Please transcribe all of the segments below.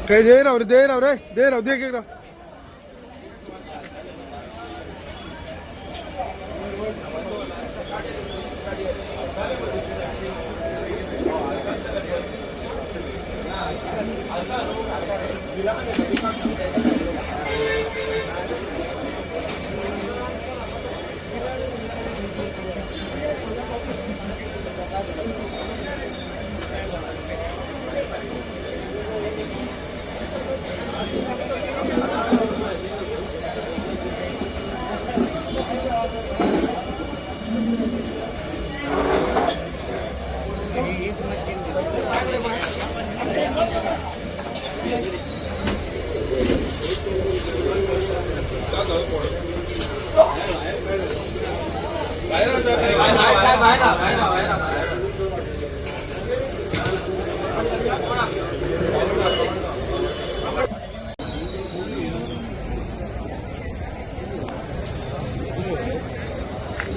दे राव रे, दे राव रे, दे राव, दे राव।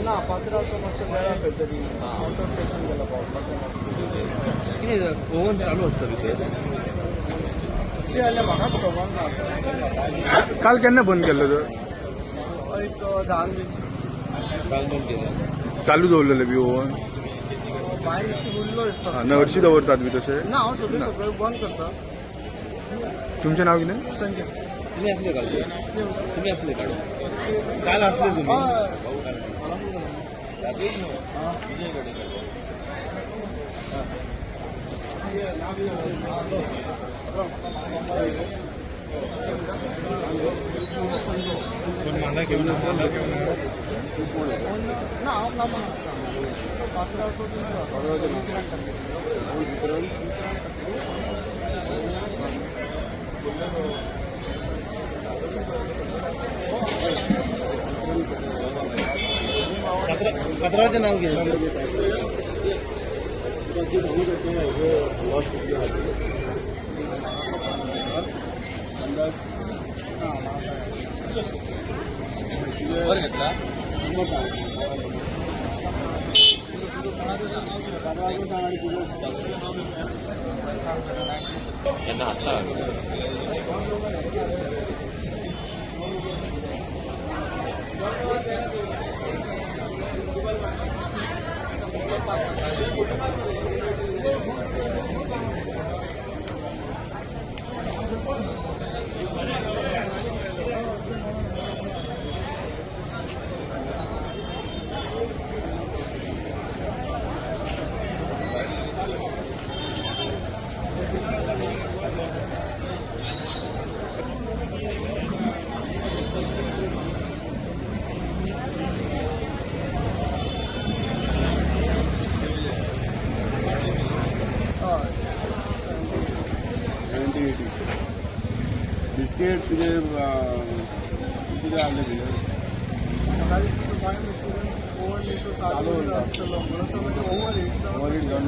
ना पात्राचो मातसो वेळा खंय तरी आउट ऑफ स्टेशन गेला पावपाक. कितें ओवन चालू आसता भितर? कितें जालें म्हाका खबर ना. काल केन्ना बंद केल्लो तर? एक 10 दीस. काल बंद केलं. चालू दवरलेले बी ओवन? भायर उरलो दिसता. हरशीं दवरतात बी तशें? ना, हांव सगळें सगळें बंद करता. तुमचें नांव कितें? संजय. तुमी आसले काल? तुमी आसले काल? काल आसले तुमी? ना, हांव कामाक आसता. पात्राचो पत्राचें नांव कितें? केन्ना हातला बिस्केट तुजे कितें आहलें तुजें? चालू आसतलो म्हणून ओवर ओवर हीट जावन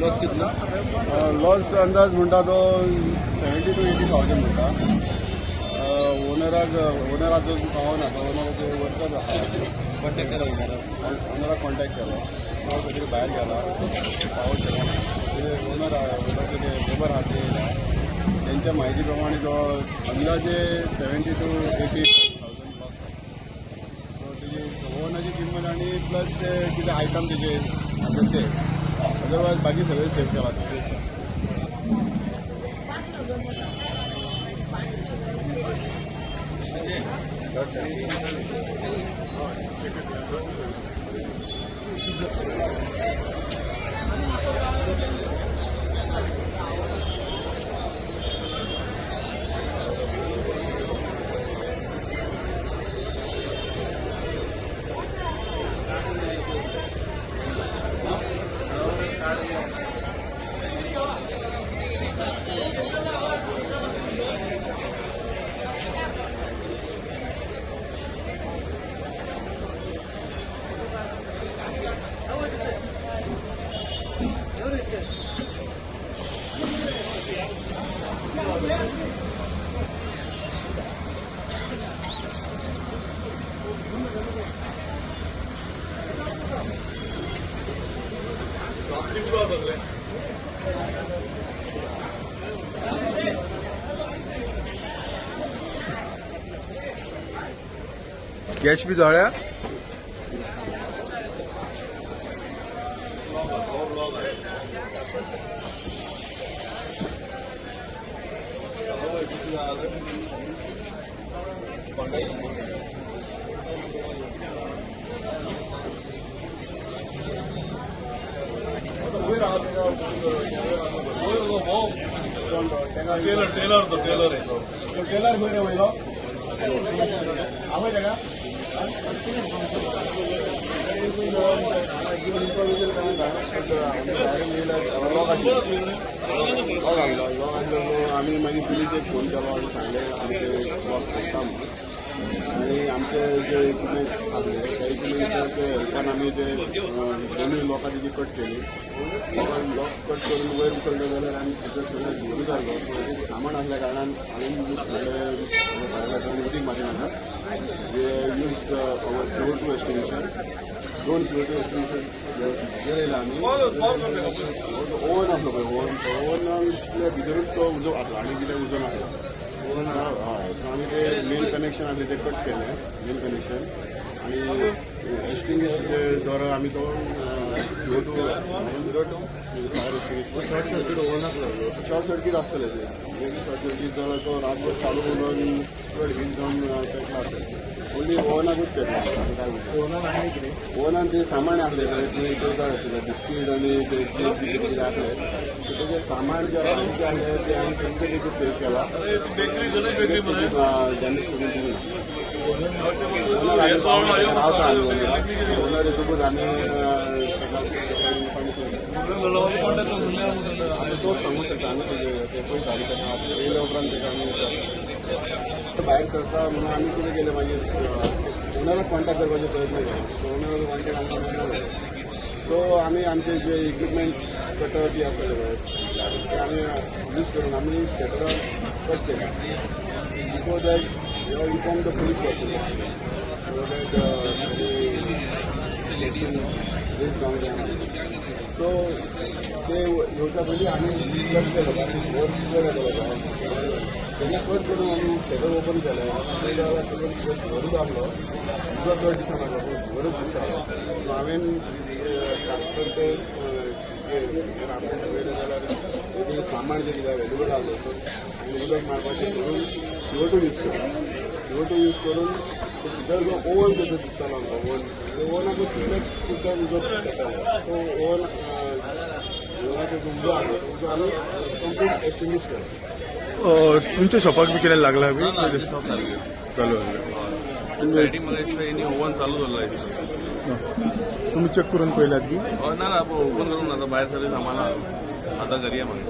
लॉस कितलो? लॉस अंदाज म्हणटा तो 70 to 80,000 म्हणटा. ओनराक ओनराचो पावना तो ओनराचे वर्कर आहा. कॉन्टॅक्ट केला ओनराक? ओनराक कॉन्टॅक्ट केलो, तो खंय तरी भायर गेला, पावोंक शकना. ओनर ओनराचे जे लेबर आहा ते येयला, तेंच्या म्हायती प्रमाणे तो अंदाजे 70 to 80,000 loss जाला. सो तेजी ओवनाची किंमत आनी प्लस ते कितें आयटम तेजे आसा ते, अदरवायज बाकी सगळें सेव केला. चिपलो सगळे. गॅस बी जळ्या. वयर आहा तेका. टेलर, टेलर तो, टेलर आहे तो. टेलर खंय रे वयलो? आवय तेका. लॉक आसलो, लॉक आसलो. आमी मागीर पुलिसेक फोन केलो आनी सांगलें आमी ते लॉक फोडटा म्हणून. आनी आमचे जे इक्विपमेंट्स आसले त्या इक्विपमेंट्साच्या हेल्पान आमी ते दोनूय लॉकां तेजी कट केली. लॉकान लॉक कट करून वयर उखल्ले जाल्यार आमी भितर सगळें धुंवर जालो. सामान आसल्या कारणान आमी भायल्या उदीक मारिनाका. We use our CO2 extinguisher. दोन CO2 extinguisher गेलेले आमी. ओवन आसलो पळय, ओवन, ओवनांतल्या भितरूच तो उजो आसलो आनी कितें उजो नासलो. ओवन, हय. सो आमी ते मेन कनेक्शन आसलें तें कट केलें, मेन कनेक्शन, आनी एक्सटिंग्विश द्वारा आमी तो CO2 fire extinguisher. Short circuit ओव्हनाक लागलो. शॉर्ट सर्कीट आसतलें तें. मे बी शॉर्ट सर्कीट जाल्यार तो रातभर चालू उरून चड हीट जावन पेटला आसतलें. ओन्ली ओवनाकूच पेटला, आनी काय उरना. ओवनान आनी कितें? ओवनान ते सामान आसलें पळय, ते जाय आशिल्लें, बिस्कीट आनी ते चीज बी कितें कितें आसलें. सो तेजें सामान जें बाकीचें आसलें तें आमी सगळें कितें सेव केलां. बेकरी, सगळे बेकरी मरे. डॅमेज करून दिली. ओनर आमी रावता आमी. ओनर येतकूच आमी ताका इन्फॉर्मेशन. आमी तोच सांगूंक शकता. आमी ते पळय गाडी ताका येयल्या उपरांत ताका आमी विचारता. भायर सरता म्हणून आमी कितें केलें, मागीर ओनराक कॉन्टेक्ट करपाचो प्रयत्न केलो. ओनराचो कॉन्टेक्ट आमकां मेळना. सो आमी आमचे जे इक्विपमेंट्स कटर बी आसले पळय, ते आमी यूज करून आमी शटरां कट केली. Before that we have inform the police person so that raise जावंक जायना. सो ते येवच्या पयलीं आमी कट केलो, कारण वर चड येतलो. तेन्ना कट करून आमी शटर ओपन केलें जाल्यार सगळें धुंवरूच आसलो. उजो चड दिसना लागलो, धुंवरूच दिसतालो. सो हांवें तात्पुरतें पळयलें जाल्यार तेजें सामान जें कितें अवेलेबल आसलें, सो आमी उदक मारपाचें करून CO2 use केलो. CO2 use करून तो भितर जो ओवन कसो दिसतालो आमकां, ओवन, ते ओवनाकूच तितलें सुद्दां उजो पेट्टालो. तो ओवन, ओवनाचो जो उजो आसलो तो उजो आमी कंप्लीट एक्सटिंग्विश केलो. तुमच्या शॉपाक बी कितें लागला बी? ना, शॉप सारकें. चालू आसलें. सायडीक म्हाका दिसता हेणी ओव्हन चालू जाल्लो दिसता. तुमी चॅक करून पळयलात बी? हय, ना ना, ओपन करूंक ना. आतां भायर सगळें सामान आहा. आतां घरी या मागीर.